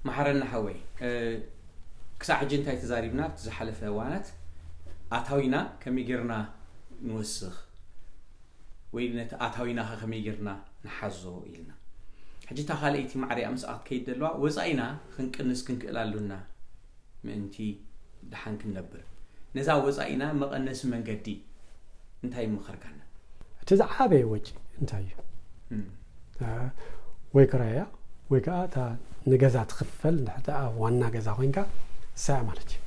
መሓረና ሓወይ፣ ክሳዕ ሕጂ እንታይ ተዛሪብና ኣብቲ ዝሓለፈ እዋናት? ኣታዊና ከመይ ጌርና ንወስኽ ወይ ነቲ ኣታዊናኸ ከመይ ጌርና ንሓዞ ኢልና። ሕጂ እታ ካልኣይቲ ማዕሪኣ ምስኣ ክትከይድ ዘለዋ፣ ወፃኢና ክንቅንስ ክንክእል ኣሉና ምእንቲ ደሓን ክንነብር። ነዛ ወፃኢና መቐነሲ መንገዲ እንታይ ምኸርካና? እቲ ዝዓበየ ወጪ እንታይ እዩ? ወይ ክራያ ወይ ከዓ እታ ንገዛ ትኽፈል ንድሕር ዋና ገዛ ኮይንካ እሳያ ማለት እዩ።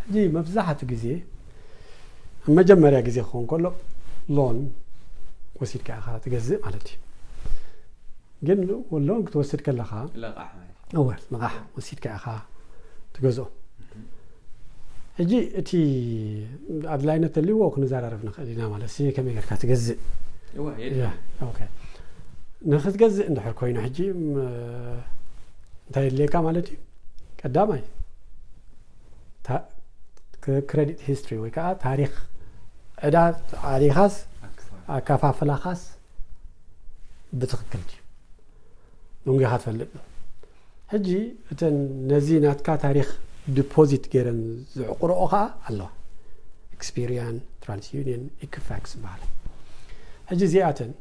ሕጂ መብዛሕቱ ግዜ መጀመርያ ግዜ ክኸውን ከሎ ሎን ወሲድካ ኢኻ ትገዝእ ማለት እዩ። ግን ሎን ክትወስድ ከለኻ ለቓሕ ማለት እወ ልቓሕ ወሲድካ ኢኻ ትገዝኦ። ሕጂ እቲ ኣድላይነት ተልዎ ክንዘራረብ ንኽእል ኢና ማለት ሲ ከመይ ጌርካ ትገዝእ እወ ንክትገዝእ እንድሕር ኮይኑ ሕጂ እንታይ የድልየካ ማለት እዩ? ቀዳማይ ክሬዲት ሂስትሪ ወይ ከዓ ታሪክ ዕዳ ዓሊኻስ ኣከፋፍላኻስ ብትክክል ድዩ? መንጎኻ ትፈልጥ ዶ? ሕጂ እተን ነዚ ናትካ ታሪክ ዲፖዚት ገይረን ዝዕቁርኦ ከዓ ኣለዋ። ኤክስፒሪያን፣ ትራንስዩኒየን፣ ኢኩፋክስ ይበሃላ። ሕጂ እዚኣተን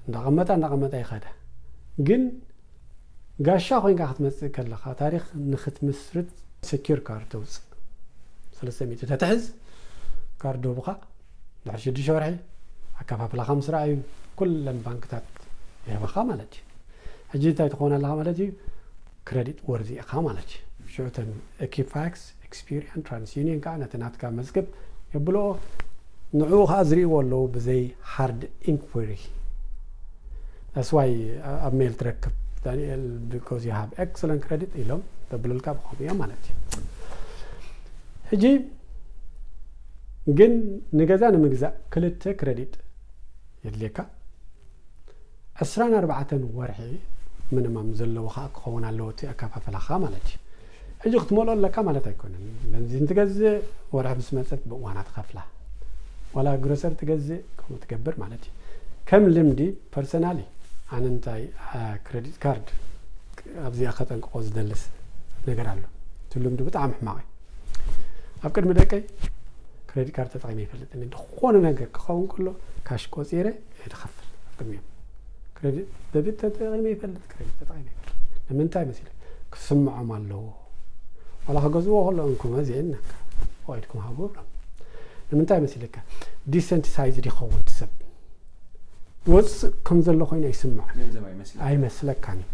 እንዳቐመጣ እንዳቐመጣ ይኸዳ። ግን ጋሻ ኮይንካ ክትመፅእ ከለካ ታሪክ ንክትምስርት ሰኪር ካርድ ተውፅእ። ሰለስተ ሚእቲ ተትሕዝ ካርድ ዶብካ ድሕሪ ሽዱሽተ ወርሒ ኣከፋፍላካ ምስ ረኣዩ ኩለን ባንክታት ይህበካ ማለት እዩ። ሕጂ እንታይ ትኸውን ኣለካ ማለት እዩ? ክረዲት ወርዚ ኢካ ማለት እዩ። ሽዑ እተን ኤኪፋክስ፣ ኤክስፒሪያን፣ ትራንስዩኒየን ከዓ ነቲ ናትካ መዝገብ የብልኦ። ንዕኡ ከዓ ዝርእይዎ ኣለዉ ብዘይ ሃርድ ኢንኩሪ። That's why ኣብ ሜል ትረክብ ዳንኤል because you have excellent credit ኢሎም ዘብሉልካ ብኸምኡ እዮም ማለት እዩ። ሕጂ ግን ንገዛ ንምግዛእ ክልተ ክረዲት የድልየካ። ዕስራን ኣርባዕተን ወርሒ ምንማም ዘለዎ ከዓ ክኸውን ኣለዎ እቲ ኣከፋፍላኻ ማለት እዩ። ሕጂ ክትመልኦ ኣለካ ማለት ኣይኮነን። በንዚን ትገዝእ ወርሒ ምስ መፀት ብእዋና ትኸፍላ። ዋላ ግሮሰሪ ትገዝእ ከምኡ ትገብር ማለት እዩ። ከም ልምዲ ፐርሰናሊ ኣነ እንታይ ክረዲት ካርድ ኣብዚኣ ከጠንቅቆ ዝደልስ ነገር ኣሎ። እቲ ልምዲ ብጣዕሚ ሕማቕ እዩ። ኣብ ቅድሚ ደቀይ ክረዲት ካርድ ተጠቒመ ይፈልጥኒ ዝኾነ ነገር ክኸውን ከሎ ካሽ ቆፂረ እየ ዝኸፍል ኣብ ቅድሚኦም። ክረዲት ደቢት ተጠቒመ ይፈልጥ፣ ክረዲት ተጠቒመ ይፈልጥ። ንምንታይ መሲለ ክስምዖም ኣለዎ። ዋላ ክገዝዎ ከሎ እንኩም እዚአን ወይድኩም ሃቡ ብሎም። ንምንታይ መሲለካ ዲሰንቲሳይዝድ ይኸውን ሰብ ወፅእ ከም ዘሎ ኮይኑ ኣይስምዖ ገንዘብ ኣይመስል ኣይመስለካን እዩ።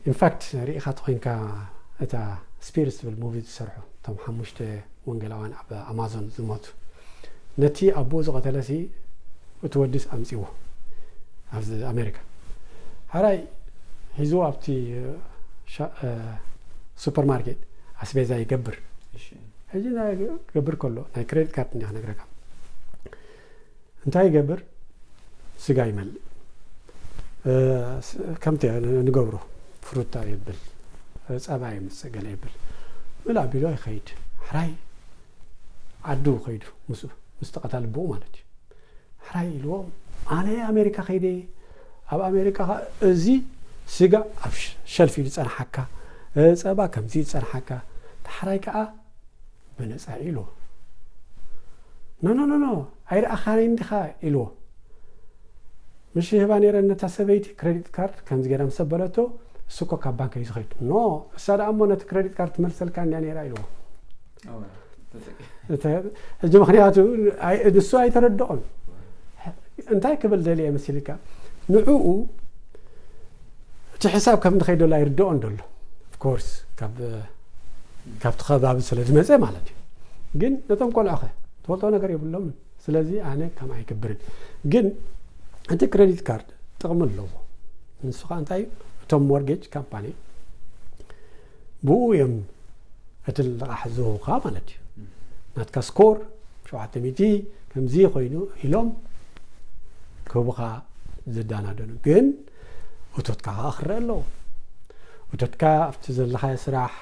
ኢንፋክት ሪኢኻ ተኮይንካ እታ ስፒሪት ዝብል ሙቪ ዝሰርሑ እቶም ሓሙሽተ ወንጌላውያን ኣብ ኣማዞን ዝሞቱ ነቲ ኣቦኡ ዝቐተለ ሲ እቲ ወድስ ኣምፅዎ ኣብዚ ኣሜሪካ ሓራይ ሒዝዎ ኣብቲ ሱፐርማርኬት ኣስቤዛ ይገብር። ሕጂ ገብር ከሎ ናይ ክሬዲት ካርድ እንዲያ ክነግረካ እንታይ ይገብር? ስጋ ይመልእ። ከምቲ ንገብሮ ፍሩታ ይብል፣ ፀባ ይምፅእ ገለ ይብል። ምል ኣቢሎ ይኸይድ። ሕራይ ዓዱ ከይዱ ምስኡ ምስ ተቐታሊ ብኡ ማለት እዩ። ሕራይ ኢልዎም ኣነ ኣሜሪካ ከይደ ኣብ ኣሜሪካ እዚ ስጋ ኣብ ሸልፍ እዩ ዝፀንሓካ፣ ፀባ ከምዚ ይፀንሓካ። ሕራይ ከዓ ብነፃ ኢልዎ። ኖ ኖ ኖ ኖ ኣይረኣኻን እንዲኻ ኢልዎ። ምሽ ህባ ነይረ ነታ ሰበይቲ ክሬዲት ካርድ ከምዚ ገይራ ምስ ኣበለቶ እሱ እኮ ካብ ባንክ እዩ ዝኸይድ። ኖ እሳ ደኣ እሞ ነቲ ክሬዲት ካርድ ትመልሰልካ እንድያ ነይራ ኢልዎ። ሕጂ ምክንያቱ ንሱ ኣይተረድኦን። እንታይ ክብል ደልየ መሲልካ ንዕኡ እቲ ሕሳብ ከም ንኸይደሎ ኣይርድኦን ደሎ ኮርስ ካብቲ ከባቢ ስለ ዝመፀ ማለት እዩ። ግን ነቶም ቆልዑኸ ትፈልጦ ነገር የብሎምን። ስለዚ ኣነ ከም ኣይገብርን። ግን እቲ ክሬዲት ካርድ ጥቕሚ ኣለዎ። ንሱ ከዓ እንታይ እዩ? እቶም ሞርጌጅ ካምፓኒ ብኡ እዮም እቲ ልቓሕ ዝህቡኻ ማለት እዩ። ናትካ ስኮር ሸውዓተ ሚእቲ ከምዚ ኮይኑ ኢሎም ክህቡኻ ዝዳናደኑ። ግን እቶትካ ከዓ ክረአ ኣለዎ። እቶትካ ኣብቲ ዘለኻዮ ስራሕ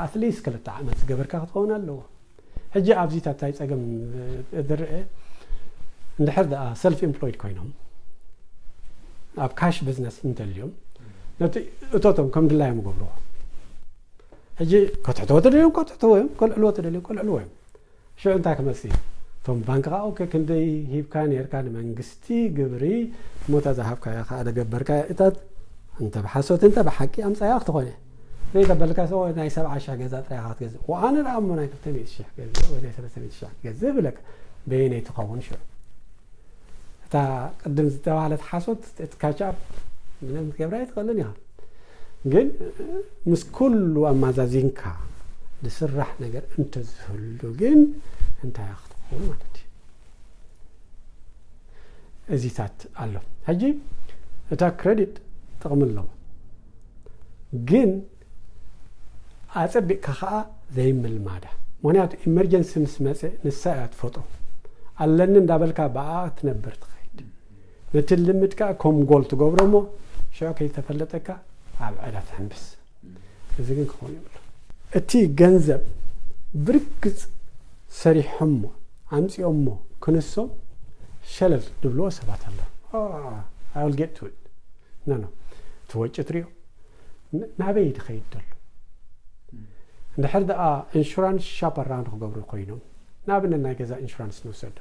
ኣትሊስት ክልተ ዓመት ዝገበርካ ክትኸውን ኣለዎ። ሕጂ ኣብዚ ታታይ ፀገም ዝርአ እንድሕር ደኣ ሰልፍ ኢምፕሎይድ ኮይኖም ኣብ ካሽ ቢዝነስ እንተልዮም ነቲ እቶቶም ከም ድላዮም ይገብርዎ። ሕጂ ከትሕትዎ ተደልዮም ከትሕትዎ እዮም፣ ከልዕልዎ ተደልዮም ከልዕልዎ እዮም። ሽዑ እንታይ ክመጽእ እዩ? እቶም ባንክ ከዓ ኦኬ ክንደይ ሂብካ ነርካ ንመንግስቲ ግብሪ፣ እሞ እታ ዝሃብካያ ከዓ ደገበርካ እታት እንተ ብሓሶት እንተ ብሓቂ ኣምጻያ ክትኾነ ዘይተበልካ ሰው ናይ ሰብዓ ሽሕ ገዛ ጥራይ ኢኻ ክትገዝእ። ወኣነ ደኣ እሞ ናይ ክልተ ሚእቲ ሽሕ ገዝእ ወይ ናይ ሰለስተ ሚእቲ ሽሕ ገዝእ ብለካ። በየነይ ትኸውን ሽዑ? እታ ቅድም ዝተባህለት ሓሶት እቲ ካቻፕ ምንም ክትገብራ ኣይትኽእልን ኢኻ። ግን ምስ ኩሉ ኣማዛዚንካ ዝስራሕ ነገር እንተዝህሉ ግን እንታይ ክትኸውን ማለት እዩ? እዚታት ኣሎ። ሕጂ እታ ክረዲት ጥቕሚ ኣለዎ፣ ግን ኣጸቢቕካ ኸዓ ዘይምልማዳ። ምኽንያቱ ኢመርጀንሲ ምስ መጸ ንሳ እያ ትፈጥሮ። ኣለኒ እንዳበልካ ብኣ ትነብር ትኸይድ። ነቲ ልምድ ከኣ ከም ጎል ትገብሮ እሞ ሽዑ ከይተፈለጠካ ኣብ ዕዳ ትሕንብስ። እዚ ግን ክኸውን የብሉ። እቲ ገንዘብ ብርግጽ ሰሪሖሞ ኣምጺኦሞ ክንሶም ሸለል ድብልዎ ሰባት ኣለዉ። I will get to it። No no፣ እቲ ወጪ ትሪኦ ናበይ ድኸይድ ደሎ? እንድሕር ደኣ ኢንሹራንስ ሻፕ ኣራውንድ ክገብሩ ኮይኖም፣ ንኣብነት ናይ ገዛ ኢንሹራንስ ንውሰዶ።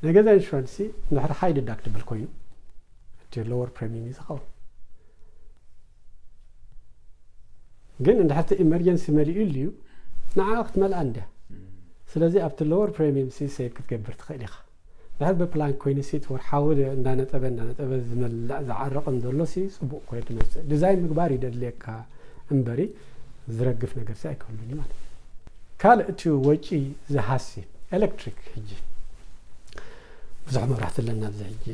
ናይ ገዛ ኢንሹራንስ እንድሕር ሃይ ዲዳክትብል ኮይኑ እቲ ሎወር ፕሪሚየም እዩ ዝኸውን። ግን እንድሕር እቲ ኢመርጀንሲ መሊኡ ልዩ ንዓ ክትመልኣ እንድያ። ስለዚ ኣብቲ ሎወር ፕሪሚየም ሲ ሴቭ ክትገብር ትኽእል ኢኻ። ድሕር ብፕላን ኮይኑ ሲ እቲ ወርሓዊ እንዳነጠበ እንዳነጠበ ዝመልእ ዝዓርቕን ዘሎ ሲ ጽቡቕ ኮይኑ ትመጽእ። ዲዛይን ምግባር ይደድልየካ እምበሪ ዝረግፍ ነገር ሲ ኣይክህሉን እዩ ማለት እዩ። ካልእ እቲ ወጪ ዝሃሲ ኤሌክትሪክ ሕጂ ብዙሕ መብራህቲ ኣለና ኣብዚ ሕጂ።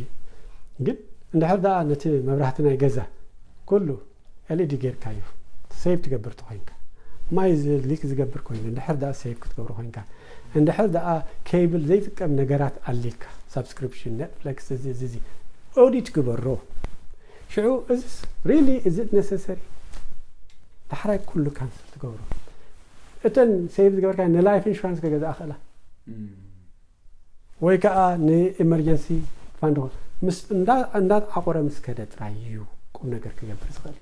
ግን እንድሕር ደኣ ነቲ መብራህቲ ናይ ገዛ ኩሉ ኤልኢዲ ጌርካዩ ሴቭ ትገብር ተኮይንካ፣ ማይ ሊክ ዝገብር ኮይኑ እንድሕር ደኣ ሴቭ ክትገብሮ ኮይንካ፣ እንድሕር ደኣ ኬብል ዘይጥቀም ነገራት ኣሊካ ሳብስክሪፕሽን ኔትፍሊክስ እዚ እዚ እዚ ኦዲት ግበሮ። ሽዑ እዚስ ሪሊ እዚ ነሰሰሪ ዳሕራይ ኩሉ ካንስል ትገብሮ። እተን ሴቭ ዝገበርካ ንላይፍ ኢንሹራንስ ከገዛእ ክእላ ወይ ከዓ ንኤመርጀንሲ ፋንድ ምስ እንዳዓቆረ ምስ ከደ ጥራይ እዩ ቁም ነገር ክገብር ዝኽእል።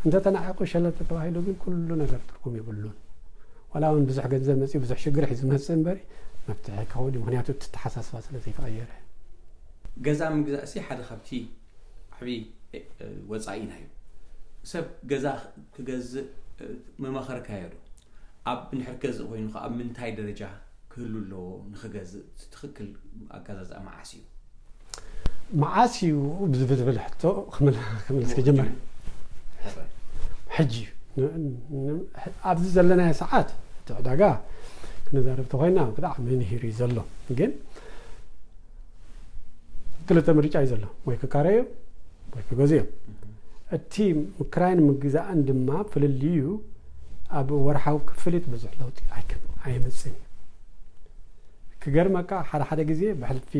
እንተተናዒቑ ሸለል ተባሂሉ ግን ኩሉ ነገር ትርጉም የብሉን። ዋላ እውን ብዙሕ ገንዘብ መፅኡ ብዙሕ ሽግር ሒዙ መፅእ እምበሪ መፍትሒ ከኸውን እዩ። ምክንያቱ እቲ ተሓሳስባ ስለ ዘይተቐየረ። ገዛ ምግዛእ ሲ ሓደ ካብቲ ዓብዪ ወፃኢና እዩ። ሰብ ገዛ ክገዝእ መመኸርካዮ ዶ? ኣብ እንድሕር ክገዝእ ኮይኑ ኣብ ምንታይ ደረጃ ክህሉ ኣለዎ ንክገዝእ? እቲ ትኽክል ኣገዛዝኣ መዓስ እዩ? መዓስ እዩ ብዝብል ሕቶ ክምልስ ክጅመር ሕጂ ኣብዚ ዘለናዮ ሰዓት እቲ ዕዳጋ ክንዛረብ ተኮይና ብጣዕሚ ንሂር እዩ ዘሎ። ግን ክልተ ምርጫ እዩ ዘሎ፣ ወይ ክካረዩ ወይ ክገዝኡ እዮም። እቲ ምክራይን ምግዛእን ድማ ፍልልዩ ኣብ ወርሓዊ ክፍሊት ብዙሕ ለውጢ ኣይከም ኣየምፅን እዩ። ክገርመካ ሓደ ሓደ ግዜ ብሕልፊ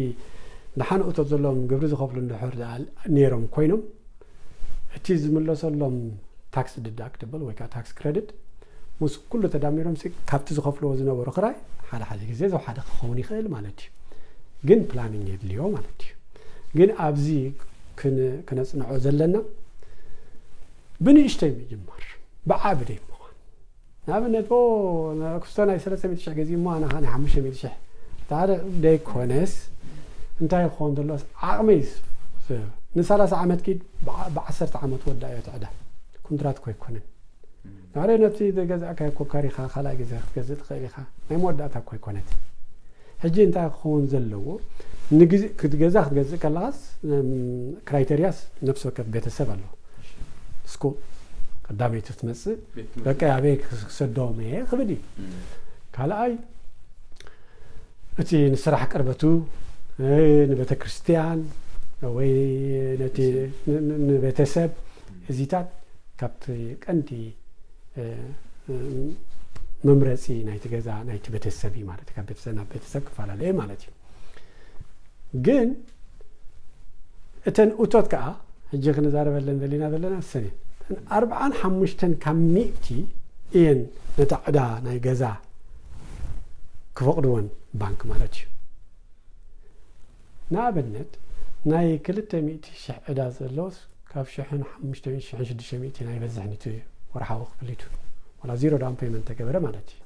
ደሓን እቶት ዘለዎም ግብሪ ዝኸፍሉ እንድሕር ነይሮም ኮይኖም እቲ ዝምለሰሎም ታክስ ዲዳክትብል ወይ ከዓ ታክስ ክረዲት ምስ ኩሉ ተዳሚሮም ሲ ካብቲ ዝኸፍልዎ ዝነበሩ ክራይ ሓደ ሓደ ግዜ ዝወሓደ ክኸውን ይኽእል ማለት እዩ። ግን ፕላኒንግ የድልዮ ማለት እዩ። ግን ኣብዚ ክነፅንዖ ዘለና ብንእሽተይ ምጅማር ብዓቢ ደይ ምዃን። ንኣብነት ክስቶ ናይ ሰለስተ ሚእቲ ሽሕ ገዚኡ እሞ ኣነ ከዓ ናይ ሓሙሽተ ሚእቲ ሽሕ ታዲያ ደይኮነስ እንታይ ክኸውን ዘሎስ ዓቕመይ ንሰላሳ ዓመት ኪድ ብዓሰርተ ዓመት ወዳ እዮ ትዕዳ። ኩንትራት እኮ ኣይኮነን። ናዕረ ነቲ ዘገዛእካዮ ኮካሪኻ ካልኣይ ግዜ ክትገዝእ ትኽእል ኢኻ። ናይ መወዳእታ እኮ ኣይኮነት። ሕጂ እንታይ ክኸውን ዘለዎ ንግዜ ክትገዛ ክትገዝእ ከለኻስ ክራይተሪያስ ነፍሲ ወከፍ ቤተሰብ ኣለዎ። ስኩል ቀዳመይቲ ትመፅእ በቃ ኣበይ ክሰዶም እየ ክብል እዩ። ካልኣይ እቲ ንስራሕ ቅርበቱ ንቤተ ክርስቲያን ወይ ነቲ ንቤተሰብ እዚታት ካብቲ ቀንዲ መምረፂ ናይቲ ገዛ ናይቲ ቤተሰብ እዩ ማለት ካብ ቤተሰብ ናብ ቤተሰብ ክፈላለየ ማለት እዩ። ግን እተን እቶት ከዓ ሕጂ ክንዛረበለን ዘለና ዘለና ሰኔን ኣርብዓን ሓሙሽተን ካብ ሚእቲ እየን ነታ ዕዳ ናይ ገዛ ክፈቕድወን ባንክ ማለት እዩ። ንኣብነት ናይ ክልተ ሚእቲ ሽሕ ዕዳ ዘሎስ ካብ ሽሕን ሓሙሽተ ሽሕን ሽዱሽተ ሚእቲ ናይ በዝሕ ንቲ ወርሓዊ ክፍሊቱ ዜሮ ዳውን ፔመንት ተገበረ ማለት እዩ።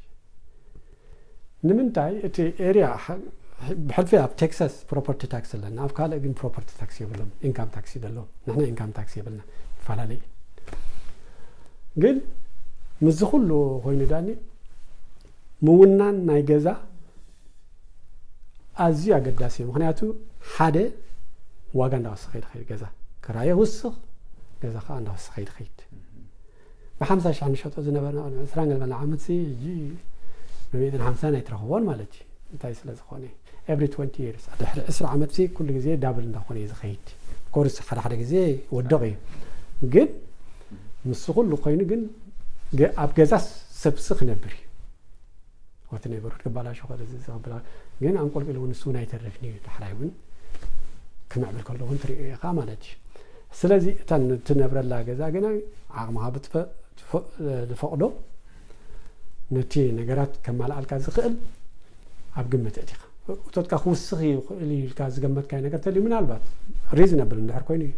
ንምንታይ እቲ ኤርያ ብሕልፊ ኣብ ቴክሳስ ፕሮፐርቲ ታክስ ኣለና፣ ኣብ ካልእ ግን ፕሮፐርቲ ታክስ የብሎም፣ ኢንካም ታክስ እዩ ዘለዎም። ንሕና ኢንካም ታክስ የብልና፣ ይፈላለ እዩ። ግን ምስዚ ኩሉ ኮይኑ ዳኒ ምውናን ናይ ገዛ ኣዝዩ ኣገዳሲ እዩ። ምክንያቱ ሓደ ዋጋ እንዳወሰኸ ይኸይድ፣ ገዛ ክራይ ይውስኽ፣ ገዛ ከዓ እንዳወሰኸ ይኸይድ። ብሓምሳ ሺሕ ንሸጦ ዝነበርና ቅድሚ ዕስራን ገለ ዓመት ሲ ሕጂ ብሚእትን ሓምሳን ኣይትረኽቦን ማለት እዩ። እንታይ ስለ ዝኾነ every twenty years ድሕሪ ዕስራ ዓመት ሲ ኩሉ ግዜ ዳብል እንዳኾነ እዩ ዝኸይድ። ኮርስ ሓደ ሓደ ግዜ ወደቕ እዩ። ግን ምስ ኩሉ ኮይኑ ግን ገ- ኣብ ገዛስ ሰብሲ ክነብር እዩ። ወቲ ነበሩ ክባላሾ ከለ ዝብል ግን ኣንቆልቂሉ እውን ንሱ እውን ኣይተርፍን እዩ። ዳሕራይ እውን ክምዕብል ከሎ እውን ትሪኦ ኢኻ ማለት እዩ። ስለዚ እታ ትነብረላ ገዛ ግና ዓቕምኻ ብትፈ- ትፈ- ዝፈቕዶ ነቲ ነገራት ከማልኣልካ ዝኽእል ኣብ ግምት እቲኻ እቶትካ ክውስኽ ይኽእል እዩ ኢልካ ዝገመትካዮ ነገር ተልዩ ምናልባት ሪዝነብል እንድሕር ኮይኑ እዩ።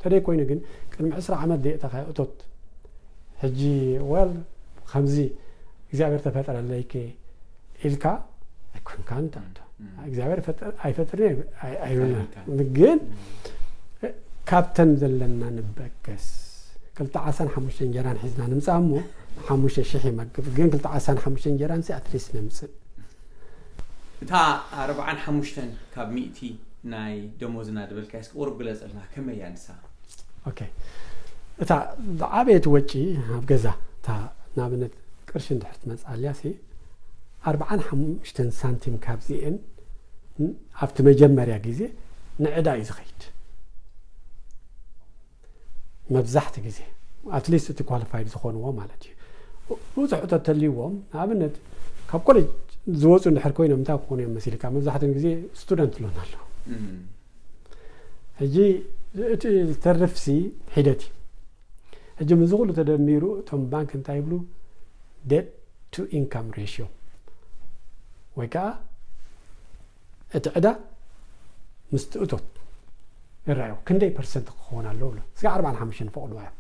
ተደይ ኮይኑ ግን ቅድሚ ዕስራ ዓመት ደየእተኻዮ እቶት ሕጂ ወል ከምዚ እግዚኣብሔር ተፈጠረለይከ ኢልካ ኣይኮንካን ትኣቱ። እግዚኣብሔር ፈጠር- ኣይፈጥርን ኣይ- ኣይ- ኣይብልና። ኣይብልካን። ግን ካብተን ዘለና ንበገስ ክልተ ዓሳን ሓሙሽተ እንጀራን ሒዝና ንምፃእ እሞ ሓሙሽተ ሽሕ ይመግብ። ግን ክልተ ዓሳን ሓሙሽተ እንጀራን ሲ ኣትሊስት ነምፅእ። እታ ኣርብዓን ሓሙሽተን ካብ ሚእቲ ናይ ደሞዝና ድበልካዮ እስኪ ቁሩብ ግለፀልና፣ ከመይ እያ ንሳ? ኦኬ፣ እታ ዝዓበየት ወጪ ኣብ ገዛ እታ ንኣብነት ቅርሺ እንድሕር ትመፅኣልያ ሲ ኣርብዓን ሓሙሽተን ሳንቲም ካብዚኤን ኣብቲ መጀመርያ ግዜ ንዕዳ እዩ ዝኸይድ። መብዛሕቲ ግዜ ኣትሊስት እቲ ኳሊፋይድ ዝኾንዎ ማለት እዩ። ብዙሕ እቶት ተልይዎም ንኣብነት ካብ ኮሌጅ ዝወፁ እንድሕር ኮይኖም እንታይ ክኾኑ እዮም መሲልካ? መብዛሕትኦም ግዜ ስቱደንት ሎን ኣለዉ። ሕጂ እቲ ዝተርፍሲ ሒደት እዩ። ሕጂ ምዚ ኩሉ ተደሚሩ እቶም ባንክ እንታይ ይብሉ? ዴት ቱ ኢንካም ሬሽዮ ወይ ከዓ እቲ ዕዳ ምስቲ እቶት ይረኣዩ ክንደይ ፐርሰንት ክኸውን ኣለዎ ብሎ እስከ ኣርባዓን ሓሙሽተን ፈቕድዋ እዮም።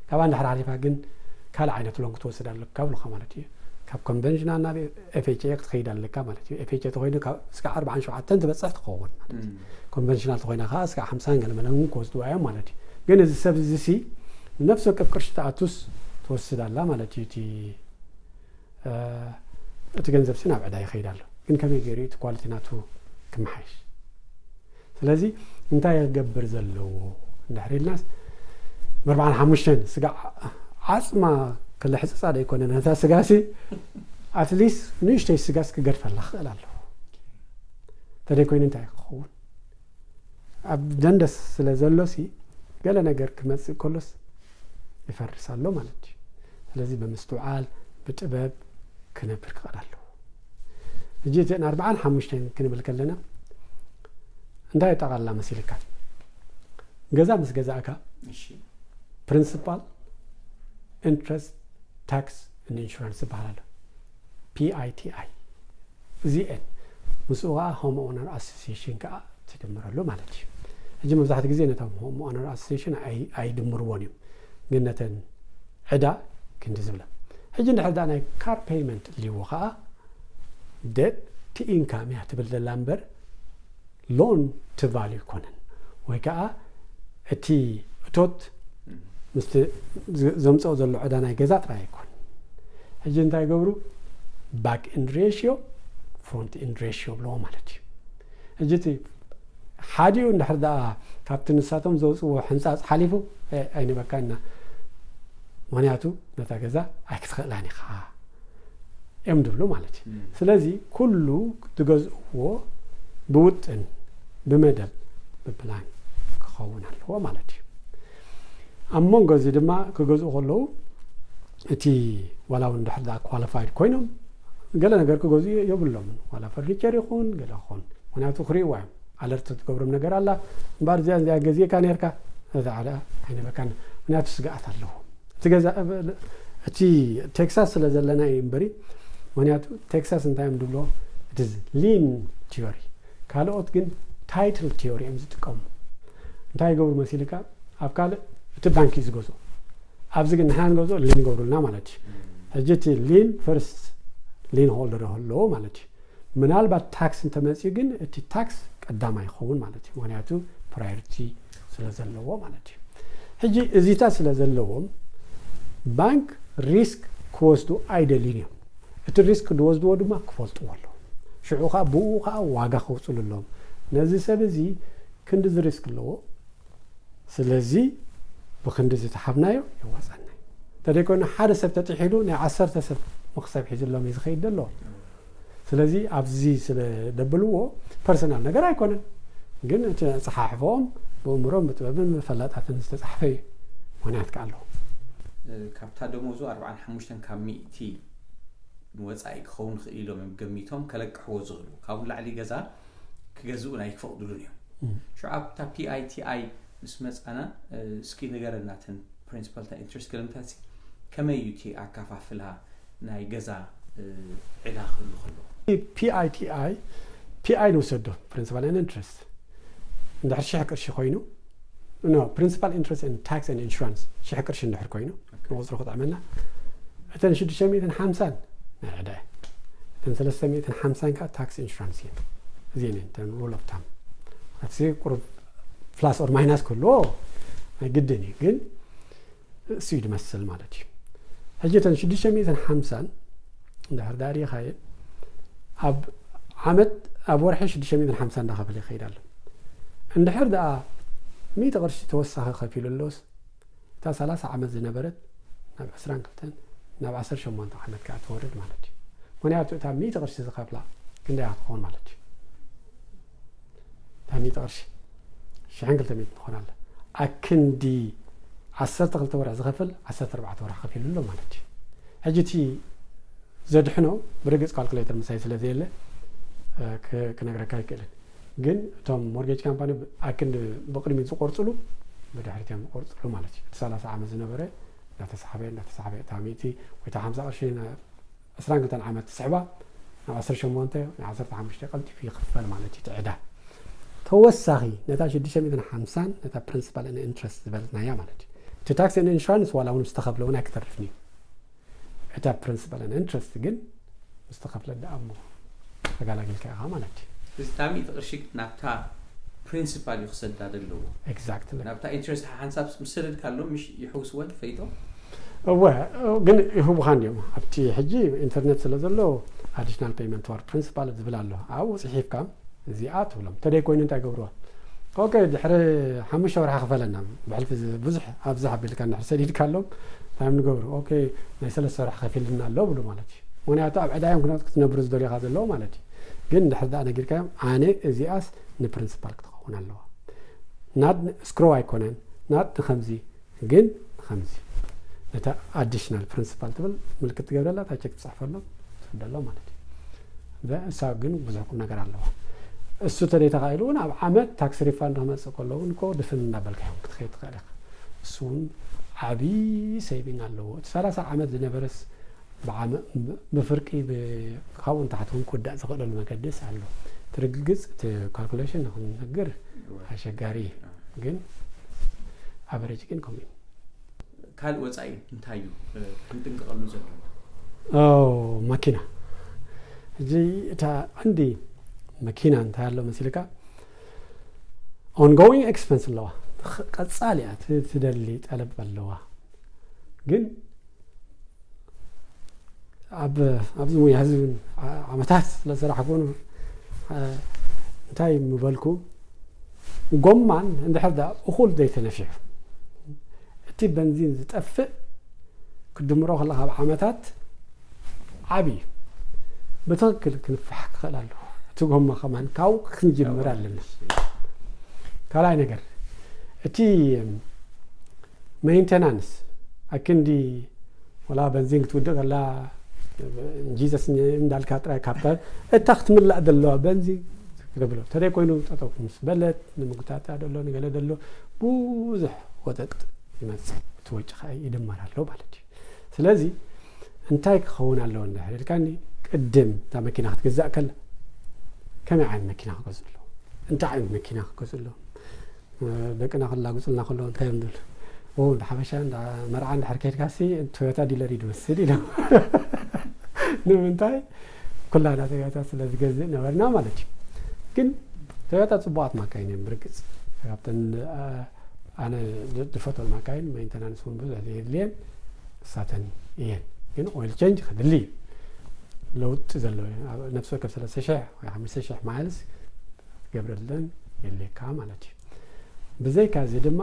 ካብኣ እንድሕር ሓሊፋ ግን ካልእ ዓይነት ሎን ክትወስድ ኣለካ ብሉካ ማለት እዩ። ካብ ኮንቨንሽናል ናብ ኤፍኤችኤ ክትኸይድ ኣለካ ማለት እዩ። ኤፍኤችኤ ተኮይኑ ካብ እስከ ኣርባዓን ሸውዓተን ትበፅሕ ትኸውን ማለት እዩ። ኮንቨንሽናል ተኮይና ከዓ እስከ ሓምሳን ገለ መለን እውን ክወስድዋ እዮም ማለት እዩ። ግን እዚ ሰብ እዚ ሲ ነፍሲ ወከፍ ቅርሺ ተኣቱስ ትወስድ ኣላ ማለት እዩ። እቲ እቲ ገንዘብ ሲ ናብ ዕዳ ይኸይድ ኣሎ። ግን ከመይ ገይሩ እቲ ኳሊቲ ናቱ ክመሓይሽ? ስለዚ እንታይ ክገብር ዘለዎ እንድሕር ኢልናስ ኣርባዓን ሓሙሽተን ስጋ ዓፅማ ክልሕፅፃ ዶ ኣይኮነን። ነታ ስጋ ሲ ኣትሊስት ንእሽተይ ስጋስ ክገድፈላ ክኽእል ኣለዎ። ተደይ ኮይኑ እንታይ ክኸውን ኣብ ደንደስ ስለ ዘሎ ሲ ገለ ነገር ክመፅእ ከሎስ ይፈርስ ኣሎ ማለት እዩ። ስለዚ ብምስትውዓል ብጥበብ ክነብር ክኽእል ኣለዎ። ሕጂ እተን ኣርባዓን ሓሙሽተን ክንብል ከለና እንታይ የጠቓልላ መሲልካ? ገዛ ምስ ገዛእካ እሺ ፕሪንሲፓል ኢንትረስት ታክስ ኢንሹራንስ ዝበሃል ኣሎ። ፒኣይቲኣይ እዚኤን ምስኡ ከዓ ሆም ኦነር ኣሶሲሽን ከዓ ትድምረሉ ማለት እዩ። ሕጂ መብዛሕትኡ ግዜ ነቶም ሆም ኦነር ኣሶሲሽን ኣይድምርዎን እዮም። ግን ነተን ዕዳ ክንዲ ዝብላ ሕጂ እንድሕር ዳ ናይ ካር ፔይመንት ልዎ ከዓ ዴት ቲ ኢንካም እያ ትብል ዘላ እምበር ሎን ቲ ቫልዩ ኣይኮነን። ወይ ከዓ እቲ እቶት ምስቲ ዘምፅኦ ዘሎ ዕዳ ናይ ገዛ ጥራይ ኣይኮን። ሕጂ እንታይ ገብሩ? ባክ ኢንድ ሬሽዮ ፍሮንት ኢንድ ሬሽዮ ብለዎ ማለት እዩ። ሕጂ እቲ ሓዲኡ እንድሕር ደኣ ካብቲ ንሳቶም ዘውፅዎ ሕንፃፅ ሓሊፉ ኣይንበካና፣ ምክንያቱ ነታ ገዛ ኣይክትኽእላን ኢኻ እዮም ድብሉ ማለት እዩ። ስለዚ ኩሉ ትገዝእዎ ብውጥን ብመደብ ብፕላን ክኸውን ኣለዎ ማለት እዩ። ኣብ መንጎ እዚ ድማ ክገዝኡ ከለዉ እቲ ዋላ እውን ድሕር ዳ ኳሊፋይድ ኮይኖም ገለ ነገር ክገዝኡ የብሎምን። ዋላ ፈርኒቸር ይኹን ገለ ክኾን፣ ምክንያቱ ክርእይዋ እዮም። ኣለርት ትገብሮም ነገር ኣላ እምበኣር እዚኣ እዚኣ ገዚእካ ነርካ እዛ ዓላ ኣይነበካን። ምክንያቱ ስግኣት ኣለዎ እቲ ገዛ እቲ ቴክሳስ ስለ ዘለና እዩ እምበሪ። ምክንያቱ ቴክሳስ እንታይ እዮም ድብሎ እቲ ሊን ቲዮሪ፣ ካልኦት ግን ታይትል ቲዮሪ እዮም ዝጥቀሙ። እንታይ ይገብሩ መሲልካ? ኣብ ካልእ እቲ ባንክ እዩ ዝገዝኦ፣ ኣብዚ ግን ንሕና ንገዝኦ ሊን ይገብሩልና ማለት እዩ። ሕጂ እቲ ሊን ፈርስት ሊን ሆልደር ኣለዎ ማለት እዩ። ምናልባት ታክስ እንተመፅኡ ግን እቲ ታክስ ቀዳማይ ይኸውን ማለት እዩ፣ ምክንያቱ ፕራዮሪቲ ስለ ዘለዎ ማለት እዩ። ሕጂ እዚታት ስለ ዘለዎም ባንክ ሪስክ ክወስዱ ኣይደልዩን እዮም። እቲ ሪስክ ዝወስድዎ ድማ ክፈልጥዎ ኣለዎም። ሽዑ ከዓ ብኡ ከዓ ዋጋ ከውፅሉ ኣለዎም። ነዚ ሰብ እዚ ክንዲ ሪስክ ኣለዎ፣ ስለዚ ብክንዲ ዝተሓብናዮ የዋፃናይ። እንተደይኮይኑ ሓደ ሰብ ተጥሒሉ ናይ ዓሰርተ ሰብ መክሰብ ሒዙሎም እዩ ዝኸይድ ዘሎ። ስለዚ ኣብዚ ስለ ደብልዎ ፐርሰናል ነገር ኣይኮነን፣ ግን እቲ ኣፀሓሕፎም ብእምሮም ብጥበብን ፈላጣትን ዝተፃሕፈ እዩ። ምክንያት ከዓ ኣለዎ። ካብታ ደሞዙ ኣርባዓን ሓሙሽተን ካብ ሚእቲ ንወፃኢ ክኸውን ክእል ኢሎም እዮም ገሚቶም ከለቅሕዎ ዝኽእሉ። ካብኡ ንላዕሊ ገዛ ክገዝኡ ናይ ክፈቕድሉን እዮም። ሽዑ ኣብታ ፒኣይቲኣይ ምስ መፃና እስኪ ንገረናተን ፕሪንሲፓልታ ኢንትረስት ገለምታት ከመይ እዩ እቲ ኣካፋፍላ ናይ ገዛ ዕዳ ክህሉ ከሎ? ፒኣይቲኣይ ፒኣይ ንውሰዶ ፕሪንሲፓል ኢንትረስት እንድሕር ሽሕ ቅርሺ ኮይኑ no principal interest and tax and insurance ሽሕ ቅርሺ እንድሕር ኮይኑ ንቁፅሩ ክጥዕመና እተን ሽዱሽተ ሚእትን ሓምሳን ናይ ዕዳ እተን ሰለስተ ሚእትን ሓምሳን ከዓ ታክስ ኢንሹራንስ እየን። እዚአን እየን እተን ሩል ኦፍ ታም። ኣቲ ቁሩብ ፕላስ ኦር ማይናስ ክህልዎ ናይ ግድን እዩ፣ ግን እሱ እዩ ዝመስል ማለት እዩ። ሕጂ እተን ሽዱሽተ ሚእትን ሓምሳን እንድሕር ዳኣ ሪኢኻየን ኣብ ዓመት ኣብ ወርሒ ሽዱሽተ ሚእትን ሓምሳን እንዳኸፈለ ይኸይድ ኣሎ። እንድሕር ደኣ ሚእቲ ቅርሺ ተወሳኺ ከፊሉ ኣሎስ እታ ሰላሳ ዓመት ዝነበረት ናብ ዕስራን ክልተን ናብ ዓሰርተ ሸሞንተ ዓመት ከዓ ትወርድ ማለት እዩ። ምክንያቱ እታ ሚእቲ ቅርሺ ዝኸፍላ ክንደይ ክትኸውን ማለት እዩ? እታ ሚእቲ ቅርሺ ሽሕን ክልተ ሚእትን ትኾን ኣላ። ኣክንዲ ዓሰርተ ክልተ ወርሒ ዝኸፍል ዓሰርተ ኣርባዕተ ወርሒ ከፊሉ ኣሎ ማለት እዩ። ሕጂ እቲ ዘድሕኖ ብርግፅ ካልኩሌተር ምሳይ ስለ ዘየለ ክነግረካ ኣይክእልን። ግን እቶም ሞርጌጅ ካምፓኒ ኣክንዲ ብቕድሚት ዝቆርፅሉ ብድሕሪት እዮም ዝቆርፅሉ ማለት እዩ። እቲ ሰላሳ ዓመት ዝነበረ እንዳተሳሕበ እንዳተሳሕበ እታ ሚእቲ ወይ እታ ሓምሳ ቅርሺ ዕስራን ክልተን ዓመት ትስሕባ ናብ ዓሰርተ ሸሞንተ ናብ ዓሰርተ ሓሙሽተ ቀልጢፉ ይኽፈል ማለት እዩ። እቲ ዕዳ ተወሳኺ ነታ ሽዱሽተ ሚእትን ሓምሳን ነታ ፕሪንሲፓል ኢንትረስት ዝበልናያ ማለት እዩ። እቲ ታክስ ኢንሹራንስ ዋላ እውን ዝተኸፍለ እውን ኣይክተርፍን እዩ። እታ ፕሪንሲፓል ኢንትረስት ግን ምስ ተኸፍለ ደኣ እሞ ተጋላጊልካ ኢኻ ማለት እዩ። እዚ እታ ሚእቲ ቅርሺ ናብታ ፕሪንሲፓል እዩ ክሰዳ ዘለዎ። ኤግዛክትሊ። ናብታ ኢንትረስት ሓንሳብ ምስ ሰደድካ ኣሎ ምሽ ይሕውስወን ፈይጦም? እወ፣ ግን ይህቡኻ እንዲዮም። ኣብቲ ሕጂ ኢንተርኔት ስለ ዘሎ ኣዲሽናል ፔይመንት ዋር ፕሪንሲፓል ዝብል ኣሎ። ኣብኡ ፅሒፍካ እዚኣ ትብሎም። ተደይ ኮይኑ እንታይ ገብርዋ? ኦኬ፣ ድሕሪ ሓሙሽተ ወርሒ ክፈለና። ብሕልፊ እዚ ብዙሕ ኣብዚ ሓቢልካ እንድሕር ሰዲድካሎም እንታይ እዮም ንገብሩ? ኦኬ፣ ናይ ሰለስተ ወርሒ ከፊልና ኣሎ ብሉ ማለት እዩ። ምክንያቱ ኣብ ዕዳ እዮም ክነ- ክትነብሩ ዝደልዩካ ዘለዎ ማለት እዩ። ግን እንድሕር ደኣ ነጊርካዮም ኣነ እዚኣስ ንፕሪንሲፓል ክትኸውን ኣለዋ። ናድ ስክሮ ኣይኮነን፣ ናድ ንከምዚ ግን ንከምዚ ነታ ኣዲሽናል ፕሪንሲፓል ትብል ምልክት ትገብረላ እታ ቸክ ትፅሕፈሎም ትስደሎ ማለት እዩ። እዛ እሳ ግን ብዙሕ ቁም ነገር ኣለዋ። እሱ ተደይ ተኻኢሉ እውን ኣብ ዓመት ታክስ ሪፋንድ ክመፅእ ከሎ እውን እኮ ድፍን እንዳበልካ እዮም ክትኸይድ ትኽእል ኢኻ። እሱ እውን ዓብዪ ሴቪንግ ኣለዎ። እቲ ሰላሳ ዓመት ዝነበረስ ብዓመ- ብፍርቂ ብ- ካብኡ ንታሕቲ እውን ክውዳእ ዝኽእለሉ መገድስ ኣሎ። ትርግግፅ እቲ ካልኩሌሽን ንክንነግር ኣሸጋሪ እዩ። ግን ኣቨሬጅ ግን ከምኡ እዩ። ካልእ ወፃኢ እንታይ እዩ ክንጥንቀቐሉ ዘለዎ? ኦ፣ መኪና። እዚ እታ ቀንዲ መኪና እንታይ ኣሎ መሲልካ? ኦንጎዊንግ ኤክስፐንስ ኣለዋ። ኽ- ቀፃሊ እያ ት- ትደሊ ጠለብ ኣለዋ። ግን ኣብ ኣብዚ ሙያ እዚ እውን ዓ- ዓመታት ስለ ዝሰራሕኩ እውን ዓ- እንታይ ምበልኩ ጎማን እንድሕር ዳ እኹል ዘይተነፊሑ እቲ በንዚን ዝጠፍእ ክድምሮ ከለካ ኣብ ዓመታት ዓብዩ ብትክክል ክንፋሕ ክኽእል ኣለዎ። እቲ ጎማ ከማን ካብኡ ክንጅምር ኣለና። ካልኣይ ነገር እቲ ሜንቴናንስ ኣክንዲ ወላ በንዚን ክትውድእ ከላ ጂሰስ እንዳልካ ጥራይ ካብታ እታ ክትምላእ ዘለዋ በንዚን ክትብሎ ተደይ ኮይኑ ጠጠው ምስ በለት ንምጉታታ ደሎ ንገለ ደሎ ብዙሕ ወጠጥ ይመፅእ እቲ ወጪ ከዓ ይድመር ኣሎ ማለት እዩ። ስለዚ እንታይ ክኸውን ኣለዎ እንድሕር ኢልካኒ ቅድም እታ መኪና ክትግዛእ ከላ ከመይ ዓይነት መኪና ክገዝእ ኣለዎ? እንታይ ዓይነት መኪና ክገዝእ ኣለዎ? ደቅና ክላጉፅልና ከለዉ እንታይ እዮም ዝብሉ? እንዳ ሓበሻ እንዳ መርዓ እንድሕር ከድካሲ ቶዮታ ዲለር እዩ ዝመስል ኢሎም። ንምንታይ? ኩላና ቶዮታ ስለ ዝገዝእ ነበርና ማለት እዩ። ግን ቶዮታ ፅቡቓት ማካይን እዮም። ብርግፅ ካብተን ኣነ ዝፈትወን ማካይን ሜንተናንስ እውን ብዙሕ ዘየድልየን እሳተን እየን። ግን ኦይል ቸንጅ ክድሊ እዩ። ለውጢ ዘለዎ ነፍሲ ወከፍ ሰለስተ ሽሕ ወይ ሓሙሽተ ሽሕ ማይልስ ክትገብረለን የድልየካ ማለት እዩ። ብዘይካ እዚ ድማ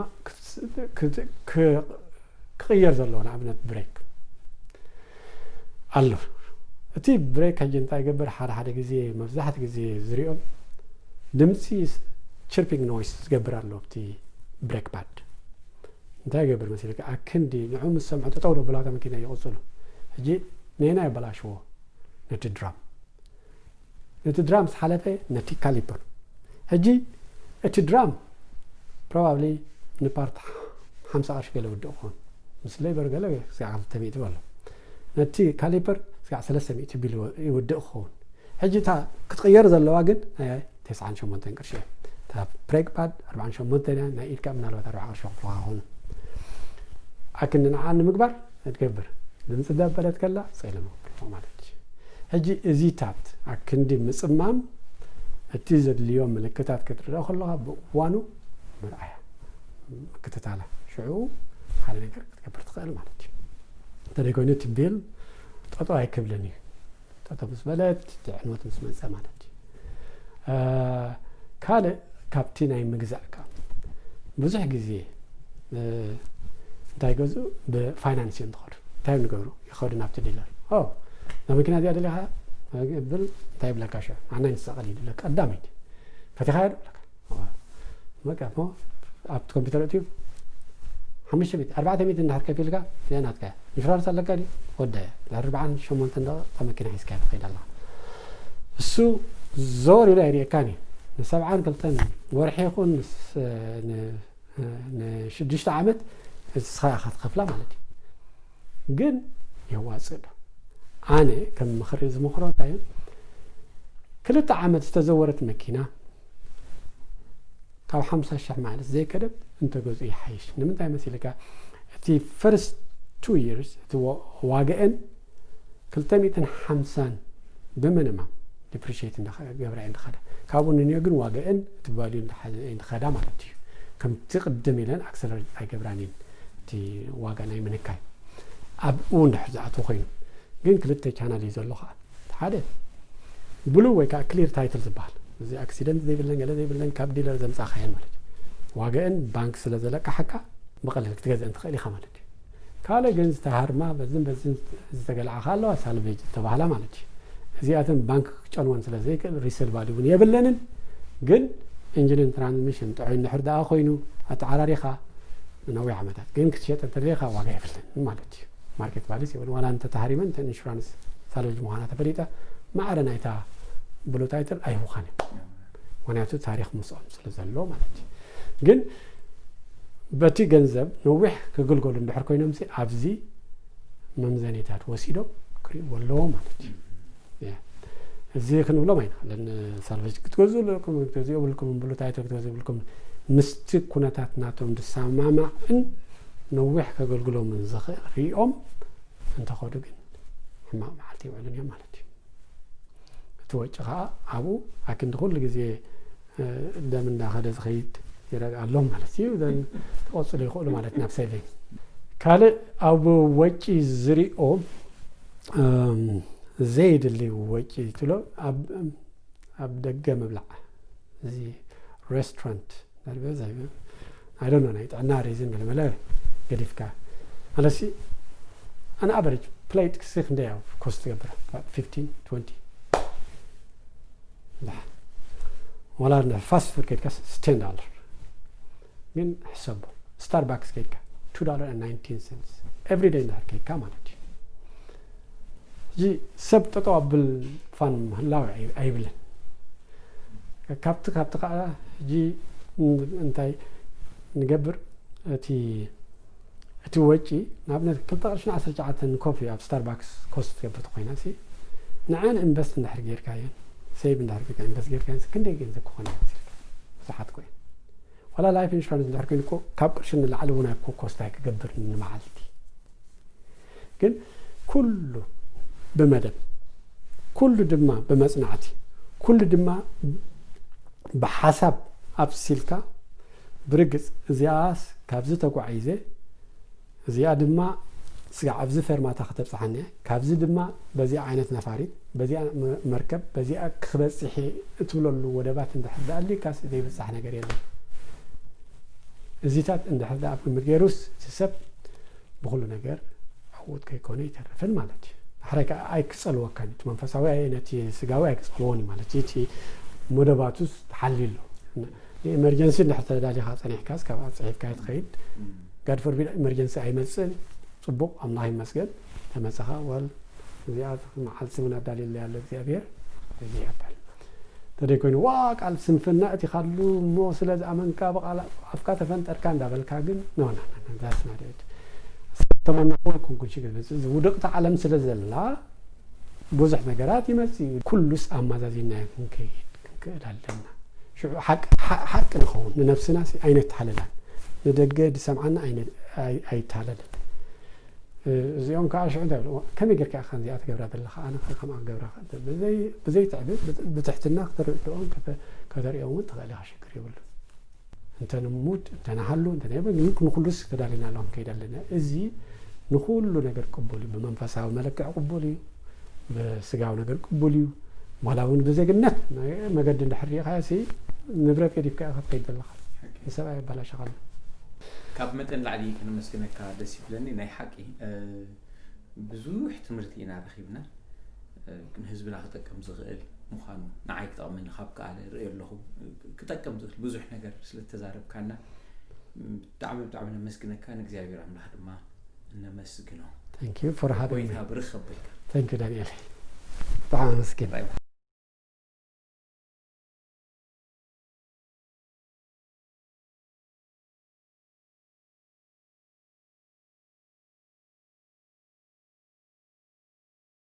ክቕየር ዘለዎ ንኣብነት ብሬክ ኣሎ። እቲ ብሬክ ሕጂ እንታይ ይገብር? ሓደ ሓደ ግዜ መብዛሕቲ ግዜ ዝሪኦም ድምፂ ችርፒንግ ኖይስ ዝገብር ኣሎ ኣብቲ ብሬክ ፓድ። እንታይ ይገብር መሲልካ? ኣክንዲ ንዑ ምስ ሰምዑ ጠጠው ደብላታ መኪና ይቕፅሉ። ሕጂ ነና የበላሽዎ ነቲ ድራም ነቲ ድራም ዝሓለፈ ነቲ ካሊፐር። ሕጂ እቲ ድራም ፕሮባብሊ ንፓርት ሓምሳ ቅርሺ ገለ ውድእ ክኸውን ምስ ሌበር ገለ ስጋዕ ክልተ ሚእቲ በሎ። ነቲ ካሊፐር ስጋዕ ሰለስተ ሚእቲ ቢል ይወ- ይውድእ ክኸውን። ሕጂ እታ ክትቕየር ዘለዋ ግን ናይ ተስዓን ሸሞንተን ቅርሺ እያ። እታ ፕሬግ ፓድ ኣርባዓን ሸሞንተን እያ። ናይ ኢድካ ምናልባት ኣርባዓ ቅርሺ ክፍልካ ክኾኑ ኣክንዲ ንዓ ንምግባር ትገብር ድምፂ እንዳበለት ከላ ፀይለ መብርሆ ማለት እዩ። ሕጂ እዚታት ኣክንዲ ምፅማም እቲ ዘድልዮ ምልክታት ክትርአ ከለኻ ብእዋኑ ምርኣያ ምክትታላ ሽዑ ሓደ ነገር ክትገብር ትኽእል ማለት እዩ። እንተደይኮይኑ እቲ ቤል ጠጠው ኣይክብልን እዩ። ጠጠው ምስ በለት እቲ ዕንወት ምስ መፀ ማለት እዩ። ካልእ ካብቲ ናይ ምግዛእ ከዓ ብዙሕ ግዜ እንታይ ገዝኡ ብፋይናንስ እዮም ዝኸዱ። እንታይ እዮም ንገብሩ? ይኸዱ ናብቲ ዲለር። እዛ መኪና እዚኣ ደሊኻ ብል እንታይ ይብለካ? ሽዑ ኣናይ ንሳ ቀሊል ይብለካ። ቀዳመይቲ ፈቲኻያ ዶ ይብለካ። በቃ እሞ ኣብቲ ኮምፒውተር እትዩ ሓሙሽተ ሚእቲ ኣርባዕተ ሚእቲ እንድሕር ከፊልካ እዚኣ ናትካ እያ። ኢንሹራንስ ኣለካ ድዩ? ወዳያ ድሕሪ ኣርባዓን ሸሞንተን ደቂቕ እታ መኪና ሒዝካ ትኸይድ ኣለኻ። እሱ ዞር ኢሉ ኣይርእየካን እዩ። ንሰብዓን ክልተን ወርሒ ይኹን ንስ- ን- ንሽዱሽተ ዓመት ንስኻ ኢኻ ትኸፍላ ማለት እዩ። ግን የዋፅእ ዶ? ኣነ ከም ምኽሪ ዝመኽሮ እንታይ እዩ? ክልተ ዓመት ዝተዘወረት መኪና ካብ ሓምሳ ሽሕ ማለት ዘይከደት እንተገዝኡ ይሓይሽ። ንምንታይ መሲልካ? እቲ ፈርስት ቱ ይርስ እቲ ዋጋአን ክልተ ሚእትን ሓምሳን ብሚኒማም ዲፕሪሽት እንዳገብራ እንዳኸዳ ካብኡ ንንዮ ግን ዋጋአን እቲ ቫልዩ እንዳሓዘ እንዳኸዳ ማለት እዩ። ከምቲ ቅድም ኢለን ኣክሰለሬት ኣይገብራን እየን እቲ ዋጋ ናይ ምንካይ ኣብኡ እንድሕር ዝኣትዎ ኮይኑ ግን ክልተ ቻናል እዩ ዘሎ ከዓ ሓደ ብሉ ወይ ከዓ ክሊር ታይትል ዝበሃል እዚ ኣክሲደንት ዘይብለን ገለ ዘይብለን ካብ ዲለር ዘምፃእካየን ማለት እዩ። ዋጋአን ባንክ ስለ ዘለቃሓካ ብቐሊል ክትገዝአን ትኽእል ኢኻ ማለት እዩ። ካልእ ግን ዝተሃርማ በዝን በዝን ዝተገለዓኻ ኣለዋ ሳልቬጅ ዝተባህላ ማለት እዩ። እዚኣተን ባንክ ክጨንወን ስለ ዘይክእል ሪሰል ቫልዩ እውን የብለንን። ግን ኢንጂንን ትራንስሚሽን ጥዑይ እንድሕር ደኣ ኮይኑ ኣተዓራሪኻ ንነዊሕ ዓመታት ግን ክትሸጠ እንተደሊኻ ዋጋ የብለን ማለት እዩ። ማርኬት ቫልዩስ የብለን ዋላ እንተተሃሪመን እተን ኢንሹራንስ ሳልቬጅ ምዃና ተፈሊጠ ማዕረ ናይታ ብሉ ታይትል ኣይህቡኻን እዮም። ምክንያቱ ታሪክ ምስኦም ስለ ዘሎ ማለት እዩ። ግን በቲ ገንዘብ ነዊሕ ክግልገሉ እንድሕር ኮይኖም ሲ ኣብዚ መምዘኒታት ወሲዶም ክርእይዎ ኣለዎ ማለት እዩ። ያ። እዚ ክንብሎም ኣይንኽእልን። ሳልቨጅ ክትገዝኡ ኣለኩም ክትገዝኡ የብልኩም ብሉ ታይቶ ክትገዝኡ የብልኩም ምስቲ ኩነታት ናቶም ዝሰማማዕን ነዊሕ ከገልግሎምን ዝኽእል ሪኦም እንተኸዱ ግን ሕማቕ መዓልቲ ይውዕሉን እዮም ማለት እዩ። እቲ ወጪ ከዓ ኣብኡ ኣክንዲ ኩሉ ግዜ ደም እንዳኸደ ዝኸይድ ይረግኣሎም ማለት እዩ። ዘን ክቐፅሉ ይኽእሉ ማለት ናብ ሰቪንግ ካልእ ኣብ ወጪ ዝሪኦ ዘይድሊ ወጪ ትሎ ኣብ ደገ ምብላዕ እዚ ሬስቶራንት I don't know ናይ ጥዕና ሪዝን ገለመለ ገዲፍካ ኣለሲ ኣን ኣቨሬጅ ፕሌት ክሲ ክንደይ ኣብ ኮስት ትገብር fifteen twenty ወላ ፋስት ፉድ ከድካ ten dollar ግን ሕሰቦ ስታርባክስ ከድካ two dollar and nineteen cents every day እንዳር ከድካ ማለት እዩ። እዚ ሰብ ጠጠው ኣብል ፋን ምህላው ኣይብልን። ካብቲ ካብቲ ከዓ ሕጂ እንታይ ንገብር እቲ እቲ ወጪ ንኣብነት ክልተ ቅርሽን ዓሰርተ ትሽዓተን ኮፊ ኣብ ስታርባክስ ኮስት ትገብር ተኮይና ሲ ንዐን ኢንቨስት እንድሕር ጌርካየን ሴቭ እንድሕር ጌርካ ኢንቨስት ጌርካየን ክንደይ ገንዘብ ክኾን ብዙሓት ኮይን ዋላ life insurance እንድሕር ኮይኑ እኮ ካብ ቅርሺ ንላዕሊ እውን ኣይኮ ኮስት ኣይክገብር ንመዓልቲ። ግን ኩሉ ብመደብ፣ ኩሉ ድማ ብመጽናዕቲ፣ ኩሉ ድማ ብሓሳብ ኣብሲልካ፣ ብርግጽ እዚኣስ ካብዚ ተጓዒዘ፣ እዚኣ ድማ ስጋዕ ኣብዚ ፈርማታ ክተብጽሓኒ እያ፣ ካብዚ ድማ በዚኣ ዓይነት ነፋሪት፣ በዚኣ መ- መርከብ፣ በዚኣ ክበጽሕ እየ እትብለሉ ወደባት እንድሕር ደኣ ኣልዩካስ ዘይብጻሕ ነገር የለን። እዚታት እንድሕር ደኣ ኣብ ግምት ገይሩስ እቲ ሰብ ብኹሉ ነገር ዕዉት ከይኮነ ይተርፍን ማለት እዩ። ሕራይ ከኣ ኣይክጸልወካን እዩ። እቲ መንፈሳዊ ኣይ- ነቲ ስጋዊ ኣይክጸልዎን እዩ ማለት እዩ። እቲ መደባቱስ ተሓልዩ ኣሎ። ንኤመርጀንሲ እንድሕር ተዳሊኻ ጸኒሕካስ ካብኣ ጽሒፍካ ትኸይድ። ጋድ ፎርቢድ ኤመርጀንሲ ኣይመጽእን። ጽቡቕ ኣምላኽ ይመስገን። ተመጸኻ ወል እዚኣ መዓልቲ እውን ኣዳልየለይ ኣሎ እግዚኣብሔር። እዚ ይበል። ተደይ ኮይኑ ዋ ቃል ስንፍና እቲ ካሉ እሞ ስለ ዝኣመንካ ብቓል ኣፍካ ተፈንጠርካ እንዳበልካ ግን ኖ ኖ ኖ ኖ that's not it። ተመንኹ ኩንኩን ሽግር እዚ ውድቕቲ ዓለም ስለ ዘላ ብዙሕ ነገራት ይመጽእ እዩ። ኩሉስ ኣማዛዚና ክንከይድ ክንክእል ኣለና። ሽዑ ሓቂ ሓ- ሓቂ ንኸውን ንነብስና ሲ ኣይነታለላን። ንደገ ዝሰምዓና ኣይነ- ኣይ- ኣይታለልን። እዚኦም ከዓ ሽዑ እንታይ ይብሉ? ከመይ ጌርካ ኢኻ ከምዚኣ ትገብራ ዘለኻ? ኣነ ከ ከምኣ ክገብራ እኽእል? ብዘይ- ብዘይትዕብት ብት- ብትሕትና ከተረድኦም ከተ- ከተርእዮም እውን ትኽእል ኢኻ። ሽግር የብሉን። እንተ ንሙት እንተ ንሃሉ እንተ ናይ ግን ንኩሉስ ተዳሊና ኣለኹም ከይድ ኣለና። እዚ ንኩሉ ነገር ቅቡል እዩ። ብመንፈሳዊ መለክዕ ቅቡል እዩ። ብስጋዊ ነገር ቅቡል እዩ። ዋላ እውን ብዜግነት መገዲ እንድሕር ርኢኻዮ ሲ ንብረት ገዲፍካ ኢኻ ትኸይድ ዘለኻ። ንሰብኣይ የባላሽኻሉ። ካብ መጠን ላዕሊ ከነመስግነካ ደስ ይብለኒ። ናይ ሓቂ ብዙሕ ትምህርቲ ኢና ረኺብና። ንህዝብና ክጠቅም ዝኽእል ምዃኑ ንዓይ ክጠቕመኒ ካብ ከኣለ ርእዮ ኣለኹ። ክጠቅም ዝኽእል ብዙሕ ነገር ስለተዛረብካና ብጣዕሚ ብጣዕሚ ነመስግነካ። ንእግዚኣብሔር ኣምላኽ ድማ እነመስግኖ። Thank you for having me. ቆይታ ብርኽ ኣበልካ። Thank you ዳንኤል። ብጣዕሚ ኣመስግን።